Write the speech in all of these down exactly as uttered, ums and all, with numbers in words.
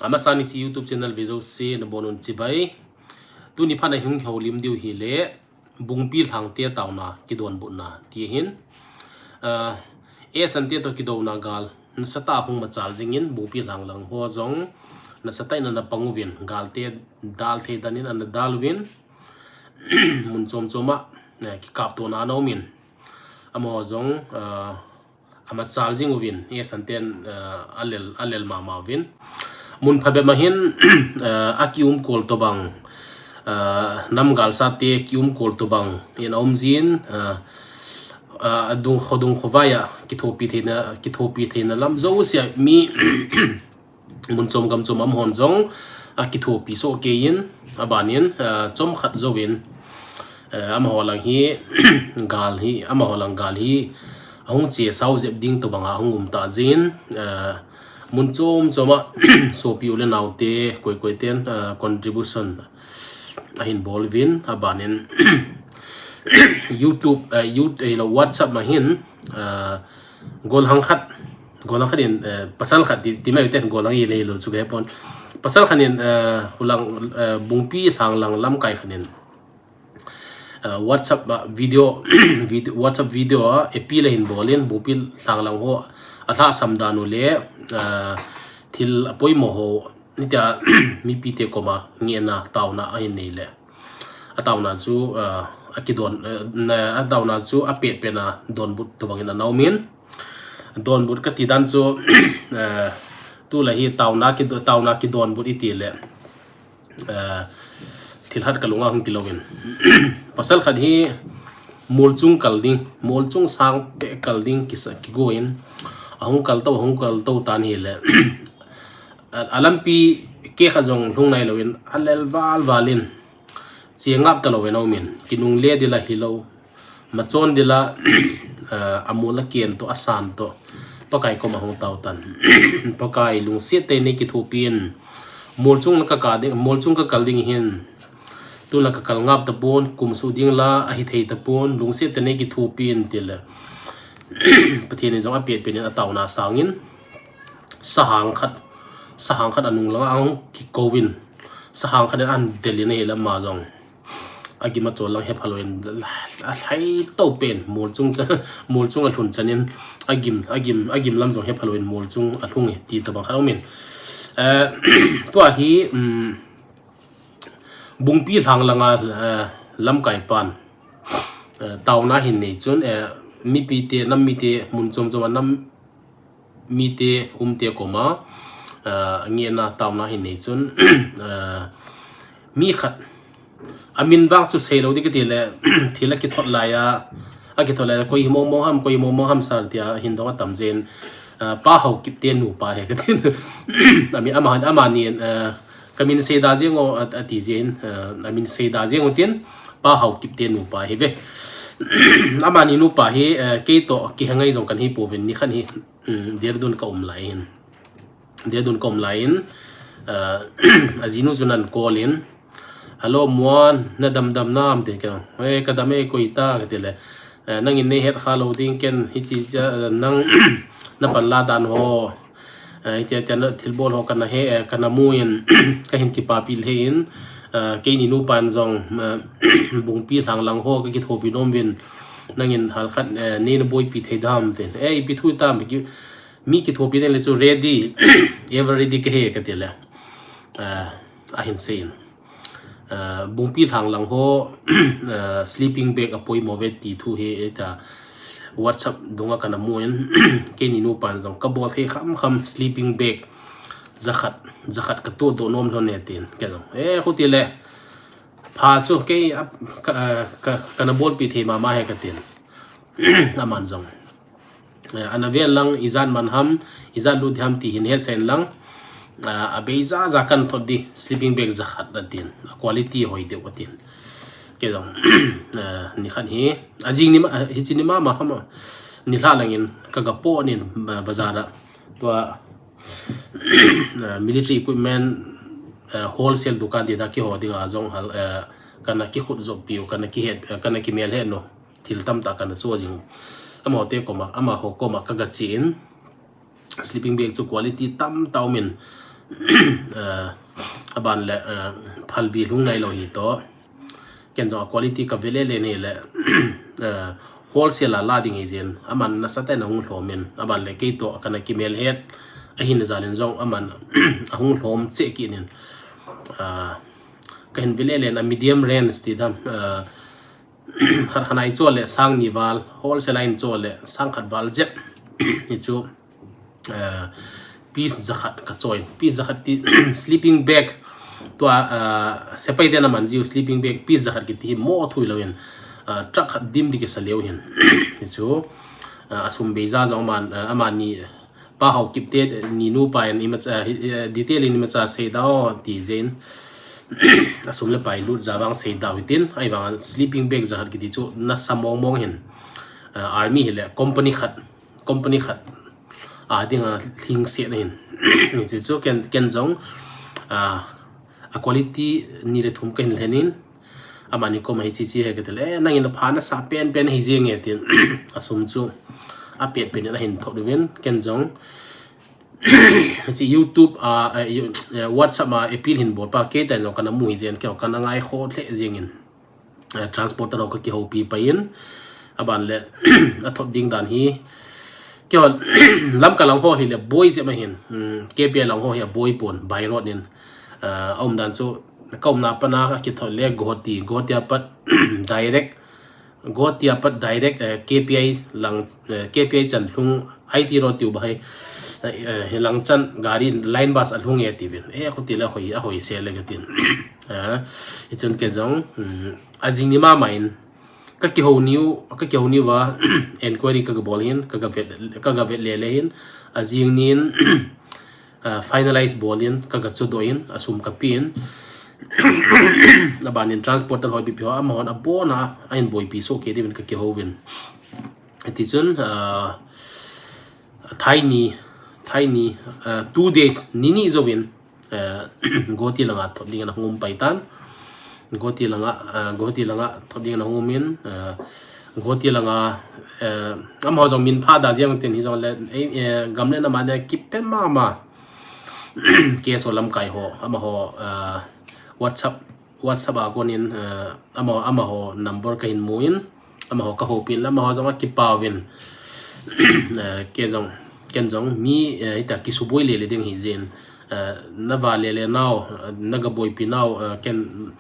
Amasan hiche YouTube channel ve jouse nabonun chibai. Tuni phat a hung houlim diu hile, Bungpi Lhangte taona kidonbutna ti ahin. Ah, Esan te toh kidouna gal nasatah a hung machal jingin, Bungpi Lhang lang ho jong nasatah in ana pang uvin, galte dal thei dan in ana dal uvin, mun chom chom a, eh, kikaptona ana umin, amaho jong, ah, amachal jing uvin, Esan ten, ah, alel, alel mama uvin. Mun phabep ma hin, ah, akiumkol tobang, ah, namgalsate kiumkol tobang in aum jin, ah, ah, adung kho dung khovai a kithopi theina, kithopi theina lam jouse a mi mun chom gam chom a um hon jong akithopi soh kei in, abanin, ah, chomkhat jouvin, ah, amaho lang hi gal hi, amaho lang gal hi ahung chesau jep ding tobang a ahung um ta jin, ah, mun chom chom a sopi u le naote koi koi ten, ah, contribution ahin bol uvin, abanin YouTube, ah, YouTube, eh, lo WhatsApp ma hin, ah, golhang khat, golhang khat in, eh, pasal khat ti, ti mai u ten, golhang ile lo chu kahe pon. Pasal khat in, eh, hulang, eh, Bungpi Lhang lang lamkai khat in, eh, WhatsApp a video, video, WhatsApp video a appeal ahin bol in, Bungpi Lhang lang ho alhahsam dan u le, eh, thil apoimo ho, hitia mipite koma ngehna taona ahin nei le, ataona chu, ah, akidon, eh, na, ataona chu apet pet a donbut tobang in ana umin. Donbut kati dan chu, eh, tulai hi taona ki, taona kidonbut iti le, eh, thil khat kalunga hung kilou in. Pasal khat hi molchung kal ding, molchung sang pe kal ding kisa, kigo in, ahung kal tou, ahung kal tou tan hile, a, alampi kekha jong lhung nai louvin, alel val val in, che ngap talou in aumin, kinungle dila hilou, machon dila, eh, amol aken toh, asan toh, Pakai koma hung tao tan. Pakai, lungset tah in nei kithopi in, molchung la kaka ding, molchung kakal ding hin, tun la kakal ngap tapon, kum suh ding la ahithei tapon, lungset tah in nei kithopi in, tile, Pathen in jong apet pet in ataona sangin, sahang khat, sahang khat anung langa ahung kikou in, sahang khat in ahin del in ahile ama jong, agim achol lang hepha louvin, alhai tou pen, molchung cha, molchung alhun chanin, agim, agim, agim lam jong hepha louvin molchung alhung e, ti tobang khat aumin. Eh, tua hi, um, Bungpi Lhang langa, eh, lamkai pan, eh, taona ahin nei chun, eh, mipite, nam mite, mun chom chom a nam mite, umte koma, eh, ngehna taona ahin nei chun, eh, mi khat, amin vang chu seilou ding kati le, thil akithot lai a, akithot lai a, koi hi mong mong ham, koi hi mong mong ham sir tia hin dong atam jin, eh, Pa Haokip te nupa ahi katin. Ami, ama, amani in, eh, kamin seida jeng o, a, ati jin, eh, amin seida jeng o tin, Pa Haokip te nupa ahi ve. Amani nupa hi, eh, kei toh kihe ngai jong kahi pouvin, nikhat hi, um, Dehradun ka um lai hin. Dehradun ka um lai in, eh, ajinu chun ahin call in, "Hello, Muan, nadam dam nam?" tin kei, "Eh, kadam e, koi ta?" kati le, "Eh, nangin neihet kha lou ding ken, hichi cha, eh, nang, napan la dan ho, eh, hitia, tia na thilbol ho kana he, eh, kana mu in, kahin kipapi lheh in, eh, keini nupan jong, eh, Bungpi Lhang lang ho kakithopi nom uvin, nangin halkhat, eh, neina boipi thei dam?" tin. "Eh, ipi thu tam, ki, mi kithopi ding le chu ready, ever ready kahi," kati le, eh, ahin sei in. Eh, Bungpi Lhang lang ho, eh, sleeping bag apoimo ve ti thu hi, eh, ta WhatsApp dunga kana mu in, keini nupan jong kabol thei kham kham sleeping bag jakhat, jakhat katoh doh nom lhon e tin. Kei jong, "Eh, khuti le, pha chu kei a, ka, ka, kana bolpi thei mama ahi," katin. Aman jong, eh, ana ven lang, ijat man ham, ijat lut ham ti hin hetsah in lang, ah, abei ja ja kan thot di, sleeping bag jakhat atin, a quality hoi deu atin. Kei jong, eh, nikhat hi, ajing ni ma, hichi ni mama ham, nilhah langin, kaga pon in, ba, bazar a. Tua, eh, military equipment, eh, wholesale dukan ti ta kiho dinga jong hal, eh, kana kikhut jop piu, kana kihet, eh, kana kimel het nu. Thil tamtah kana cho jing. Amaho te koma, amaho koma kaga che in. Sleeping bag chu quality tamtah umin. Eh, aban le, eh, phalbi lhung nailou hi toh. Ken jong a quality ka ve lele ni le, eh, wholesale a la ding hi jin. Aman nasatah in ahung lhom in. Aban le kei toh kana kimel het. Ahin jalin jong aman ahung lhom cheh kit in. Ah, kahin ve lele na medium range ti dam. Ah, khat khat a i cho le sang ni val, wholesale a i cho le sang khat val jep. Hichu, eh, piece jakhat ka choi. Piece jakhat ti sleeping bag. Tua, eh, sepai den aman jiu sleeping bag piece jakhat kiti hi mo thui lou hin. Eh, truck khat dim di kisa leu hin. Hichu, eh, asum beija jong aman, eh, amani Pa Haokip te, eh, ni nupa in imacha, eh, detail in imacha seida o ti jin. Asum le pai lut ja vang seida u hitin, ahivang sleeping bag jakhat kiti chu nasa mong mong hin. Eh, army hi le company khat, company khat. A ding a lhingset na hin. Hichu chu ken, ken jong, ah, a quality ni le thum kahin lhen in. Amani koma hichi chi he kati le, eh, nangin apha nasa pen pen hi jing e tin. Asum chu apet pen in ahin thot uvin, ken jong. Hichi YouTube a, eh, you-, eh, WhatsApp a appeal hin bol pa kei tan jong kana mu hi jin, kei jong kana ngai kho lheh jing in. Eh, transporter ho ka kihoupi pai in. Aban le, athot ding dan hi. Kei ho, Lamka lang ho hi le boi jep ma hin. Hmm, K P I lang ho hi aboi pon, by road in. Eh, aum dan chu, ka umna pana ka kithot le Guwahati, Guwahati a pat direct, Guwahati a pat direct, eh, K P I lang, eh, K P I chan lhung I T road tiu ba hai, eh, eh, hilang chan gari line bus alhung e tiuvin. Eh, khuti le hoi, ahoi se le katin. Eh, hichun kei jong, mm, ajing ni mama in, ka kihou niu, ka kihou niu va, inquiry ka ga bol hin, ka ga vet, ka ga vet lele hin, ajing nin, ah, finalize bol in, ka ga chodoh in, asum ka pe in. Aban in transporter ho ipi ipi ho, amahon abon a, ahin boipi soh kei diuvin ka kihouvin. Hiti chun, ah, thai ni, thai ni, ah, two days, ni ni jouvin, ah, Guwahati langa thot dingin ahung um pai tan. Guwahati langa, ah, Guwahati langa thot dingin ahung um in, ah, Guwahati langa, ah, amaho jong min pha da jeng tin hi jong le, eh, eh, gam le nam a dia kipe mama. K S O lamkai ho, amaho, ah, WhatsApp, WhatsApp a konin, ah, amaho, amaho number kahin mu in, amaho ka houpi in, amaho jong akipah uvin. Ah, kei jong, ken jong mi, ah, hita kisuboi lele ding hi jin. Ah, na va lele nau, ah, na ga boipi nau, ah, ken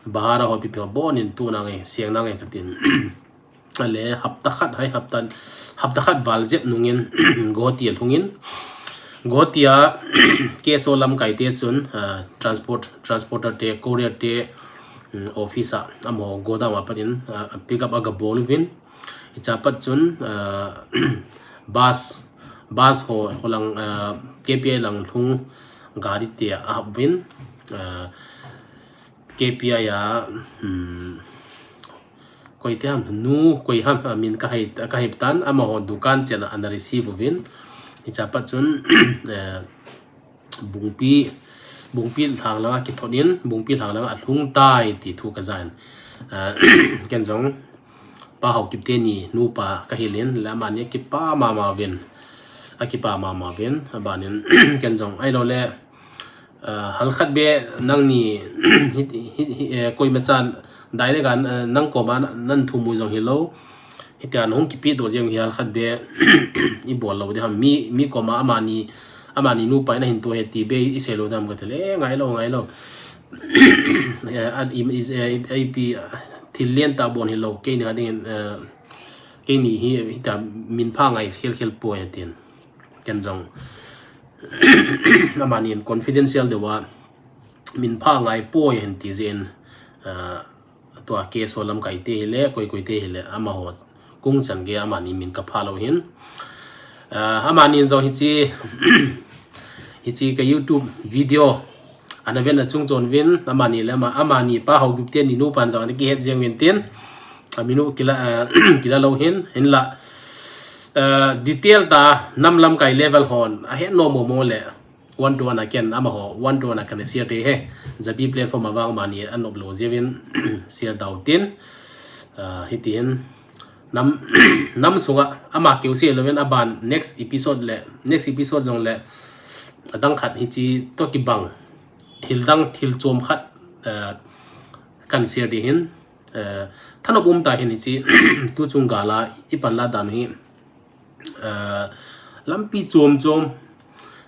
bahara ho ipi ipi ho bon in tu nange, siang nange katin. Ale hapta khat hai hapta, hapta khat val jep nungin Guwahati alhungin. Guwahati a K S O lamkai te chun, ah, transport, transporter te, courier te, mm, office a, amaho godown a pat in, ah, pick up aga bol uvin. Hicha pat chun, ah, bus, bus ho, ho lang, ah, K P I lang lhung gari te a ahap uvin, ah, K P I a, hmm, koi te ham, nu, koi ham, amin ka hai, ka hai tan, amaho dukan chen a ana receive uvin. Hicha pat chun, eh, Bungpi, Bungpi lhang langa kithot in, Bungpi lhang langa alhung tai ti thu ka jan. Eh, ken jong, Pa Haokip te ni nupa ka hilin, le amani akipah mama uvin. Akipah mama uvin, abanin, ken jong, ahilou le, Ah, halkhat be nangni hi, hi, hi, eh, koima chan direct an, eh, nang koma na, nan thum u jong hilou. Hitia nahung kipe doh jeng hi halkhat be i bol lou ding ham. Mi, mi koma amani, amani nupa in ahin to he ti be i sei lou ding ham kati le, eh, ngailou, ngailou. Eh, an im is, eh, i, i pi, ah, thil lentah bon hilou. Keini a dingin, eh, keini hi, hitia min pha ngai khel khel poi atin. Ken jong, amanin confidential deuh a, min pha ngai poi hen ti jeh in, ah, tua K S O lamkai te hile, koi koi te hile, amaho kung chan gei amani min ka pha lou hin. Ah, amanin jong hichi, hichi ka YouTube video, ana ven a chung chon uvin, amani le ama, amani Pa Haokip te ni nupan jong ana kihet jeng uvin tin, amin u kila, ah, kila lou hin, hinla, ah, detail tah, nam lamkai level hon, ahet nom mo mo le, one to one a ken, amaho, one to one a kana share te he, Japi platform a vang amani anop lou jeh uvin, share dau tin, ah, hiti hin, nam, nam sunga, ama keu sei lou uvin, aban next episode le, next episode jong le, adang khat hichi toh kibang, thil dang, thil chom khat, eh, kan share ding ahin, eh, thanop um tah in hichi tuchung gal a i panla dan hi, eh, lampi chom chom,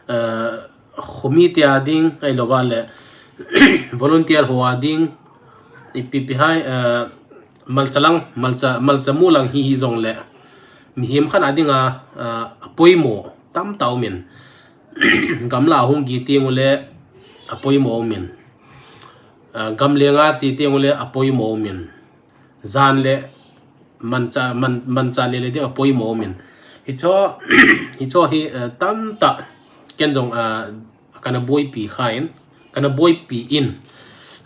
eh, khomi te a ding, ahilouva le volunteer ho a ding, ipi ipi ham, eh, malcha lang, malcha, malcha mu lang hi, hi jong le mihem khat a ding a, eh, apoimo tamtah um in. Gamla hung gi teng ule apoimo um in. Eh, gamleng a che teng ule apoimo um in. Jan le mancha, man, mancha le le ding apoimo um in. Hicho, hicho hi, eh, tamtah ken jong, eh, kana boipi kha in, kana boipi in.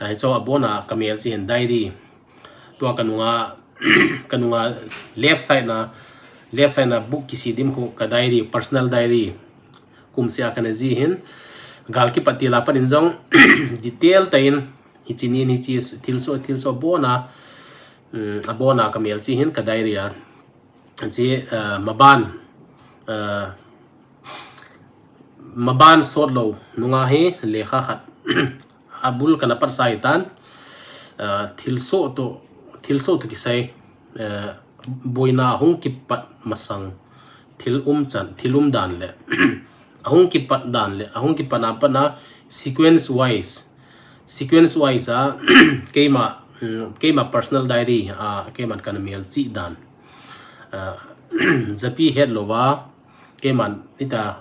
Eh, hicho abon a ka melchih hin diary. Tua ka nunga, ka nunga left side na, left side na book kisi dim khu ka diary, personal diary. Kum seh a kana jih hin, gal kipat til a pat in jong detail tah in, hichi nin hichi thilsoh, thilsoh abon a, um, abon a ka melchih hin ka diary a. Hichi, uh, maban, uh, maban sot lou nunga hi lekha khat abul kana patsa hitan, uh, thilsoh toh, thilsoh toh kisai, uh, boina hung kipat masang thil um chan, thil um dan le, ahung kipat dan le, ahung kipat a pat na sequence wise, sequence wise a, keima, um, keima personal diary a, keiman kana melchih dan. Uh, japi hetlouva, keiman ita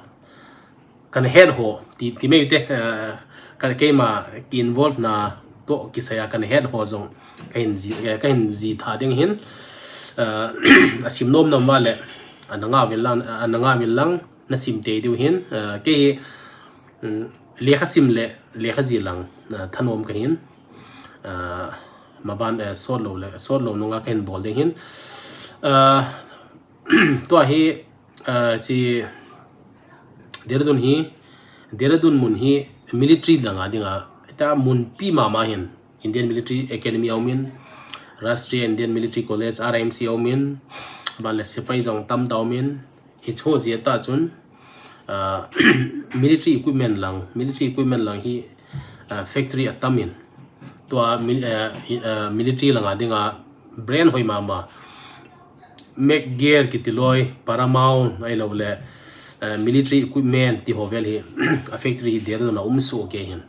kana het ho, ti, ti mai u te, uh, kana keima ki involve na toh kisai a kana het ho jong ka hin ji, ka hin ji tha ding hin, uh, asim nom nom uva le, ana ngah uvin lang, ana ngah uvin lang, na sim tei diu hin, uh, kei hi, um, lekha sim le, lekha ji lang, uh, thanom ka hin, uh, maban, uh, sot lou le, sot lou nunga ka hin bol ding hin, uh, tua hi, uh, chi Dehradun hi, Dehradun mun hi military langa dinga, ita munpi mama hin, Indian Military Academy a um in, Rashtriya Indian Military College, R I M C a um in, aban le sepai jong tamtah um in, hicho jeh a tah chun, uh, military equipment lang, military equipment lang hi, uh, factory atam in. Tua mil-, uh, uh, military langa dinga brand hoi mama. Magirl kiti loi, Paramount, ahilou le, uh, military equipment ti ho vel hi, a factory hi Dehradun a um soh kei hin.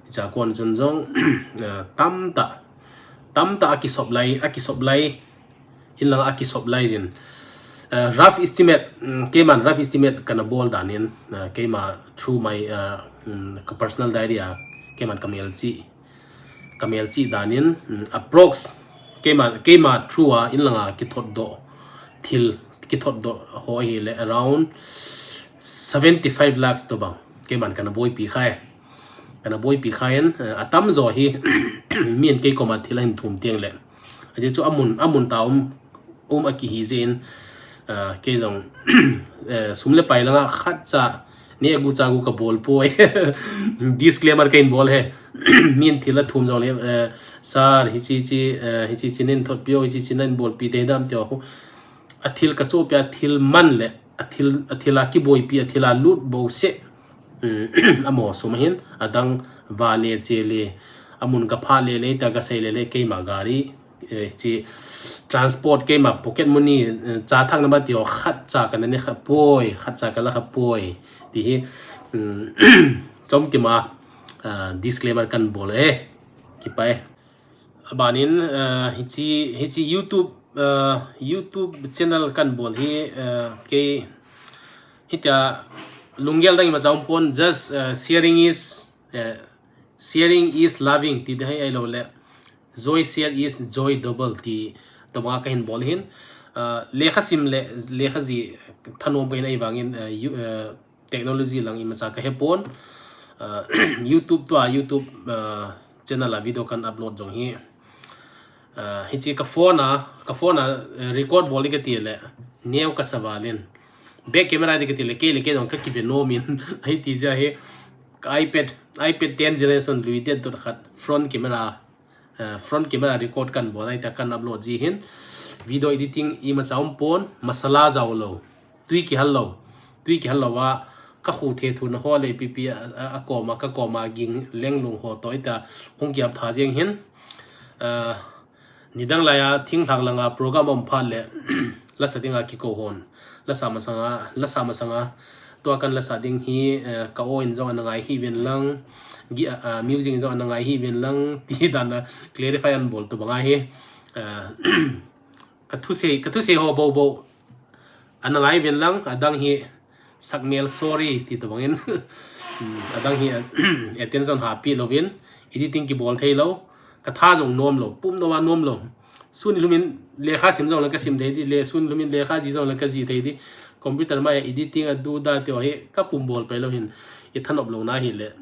Hicha kon chun jong, uh, tamtah, tamtah a ki supply, a ki supply, in lang a ki supply jin. Uh, rough estimate, um, keiman rough estimate kana bol dan in, uh, keima through my, uh, um, ka personal diary a, keiman ka melchih, ka melchih dan in, um, approx, keima, keima through a in langa kithot doh thil, kithot doh ho hi le around seventy five lakhs tobang keiman kana boipi kha e. Kana boipi kha in, uh, atamjo hi min kei koma thil ahin thum teng le, ajeh chu amun, amun tah um, um a kihi jeh in, uh, kei jong, uh, sum le pai langa khatcha neh gu chah gu ka bol poi. Disclaimer ka hin bol e. Min thil athum jong le, uh, sir, hichi chi, uh, hichi chi nin thot piu, hichi chi nin bolpi te dam te khu. Athil ka chohpi a thil man le, athil, athil a kiboipi, athil a lut bouseh. Um, amaho sum ahin, adang va le che le, amun ka pha le le, ita ka sei le le, keima gari, eh, chi transport keima pocket money, eh, cha thak na ba ti ho khatcha kana ne kha poi, khatcha ka la kha poi. Ti hi, um, chomkim a, ah, disclaimer kan bol e. Kipah e. Abanin, ah, hichi, hichi YouTube, ah, YouTube channel kan bol hi, ah, kei hitia lunggel dang ima cha um pon, just, ah, sharing is, ah, sharing is loving ti ding ahi, ahilou le. Joy share is joy double ti tobang a ka hin bol hin. Ah, lekha sim le lekha ji thanom ka hin ahivangin, ah, you, ah, technology lang ima cha ka he pon. Ah, YouTube tua, YouTube, ah, channel a video kan upload jong hi. Ah, hichi ka phone a, ka phone a, eh, record bol i ka ti le, neo ka sa val in. Back camera di ka ti le, kei le kei jong ka kive nom in. Ahi ti jeh hi, ka iPad, iPad ten generation lui det dot khat, front camera, eh, front camera record kan bol a, ita kan upload ji hin. Video editing ima cha um pon, masala jao lou. Tui kihal lou. Tui kihal lou a, Akhu the thu na ho le pipi a, a, a koma, ka koma ging lenglung ho toh ita hung kiap tha jeng hin. Ah, nidang lai a thinglhang langa program um phat le lasa dinga kikou hon. Lasa masanga, lasa masanga. Tua kan lasa ding hi, eh, ka o in jong ana ngai hi ven lang, gi, ah, ah, music in jong ana ngai hi ven lang, ti dan a clarify an bol tu banga hi. Ah, ka thusei, ka thusei ho bo bo. Ana ngai ven lang, adang hi sakmel sorry ti to bangin. Hmm, adang hi, ah, attention hapi lovin, editing kibol thei lo, ka tha jong nom lo, pum nom a nom lo. Sun lum in lekha sim jong la ka sim thei di, le sun lum in lekha ji jong la ka ji thei di. Computer mai editing a du da te hi ka pum bol pai lo hin. I thanop lo na hi le,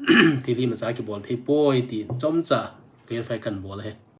thil hi masa kibol thei poi ti chomcha clarify kan bol he.